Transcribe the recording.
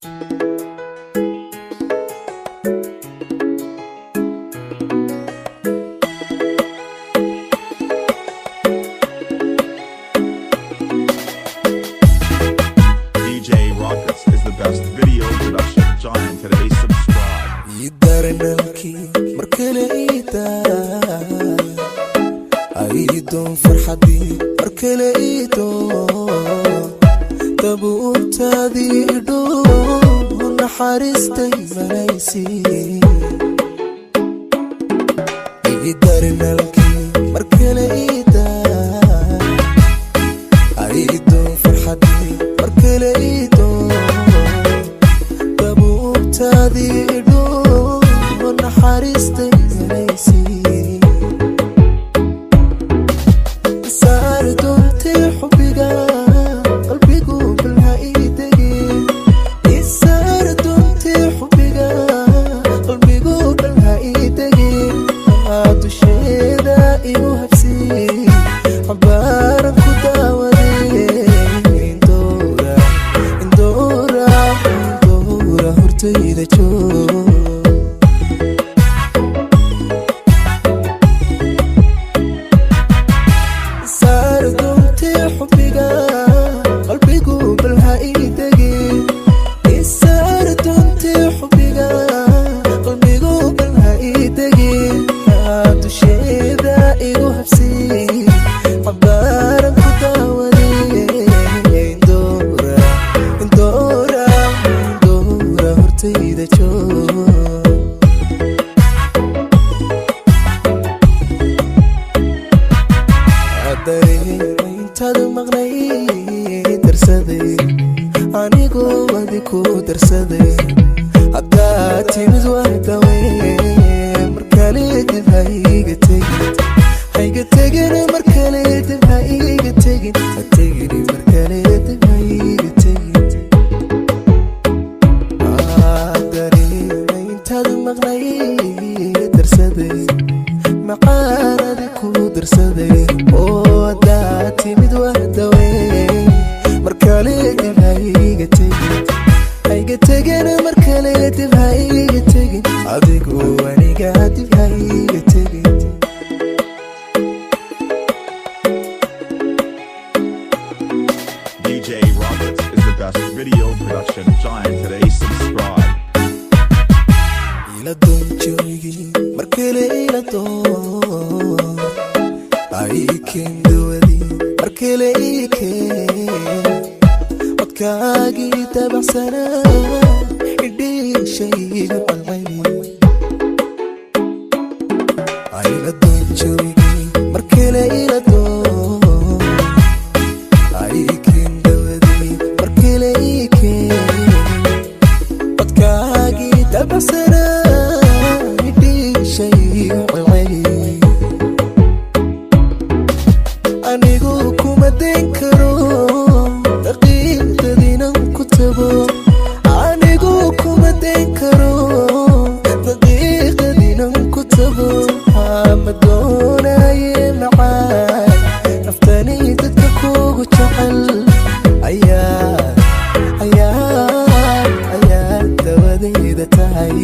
DJ Rockets is the best video production giant today. Subscribe. Ii daranalkii markale, iidaa aidoon farxadii markale, iidoon dabuurtaadii idhoo naxariistay malaysi. Ii daranalkii markale, iidaa aidoon farxadii markale, iidoon dabuurtaadii idhoo naxariistay malaysi. Saar doontay xubbiga qalbigu balha ii degin. Isaar doontay xubbiga qalbigu balha ii degin. Dusheeda igu habsi xabaaran ku daawadee. Indoora, indoora, indoora hortayda joog. Saar doontay xubbiga qalbigu balha ii degin. Isaar doontay xubbiga qalbigu balha ii degin. Dusheeda igu habsi xabaaran ku daawadee. Indoora, indoora, indoora hortayda joog. Intaad maqnay darsaday, anigoo adi ku darsaday. Haddaad timid waa dawe. Markale dib ha iiga tegin, haiga tegin markale, dib ha iiga tegin, ha tegin markale, dib ha iiga tegin. Dareemay intaad maqnay darsaday, macaanadi ku darsaday. Oo haddaad timid waa dawe. Markale dib ha iiga tegin, haiga tegin markale, dib ha iiga tegin. Adigu aniga dib ha iiga tegin. DJ Rockets is the best video production giant today. Subscribe. Ila doon joogii markale, ila doon aikeen dawadii markale, iikeen codkaagii dabacsanaa idhiishayga qalceli. Ila doon joogii markale, ila doon aikeen dawadii markale, iikeen codkaagii dabacsanaa idhiishayga qalceli. Anigu kuma dayn karo daqiiqadiinan ku tago. Anigu kuma dayn karo daqiiqadiinan ku tago. Ma doonaye macaan naftani dadka kugu jecel ayaa ayaa ayaa dawadayda tahay.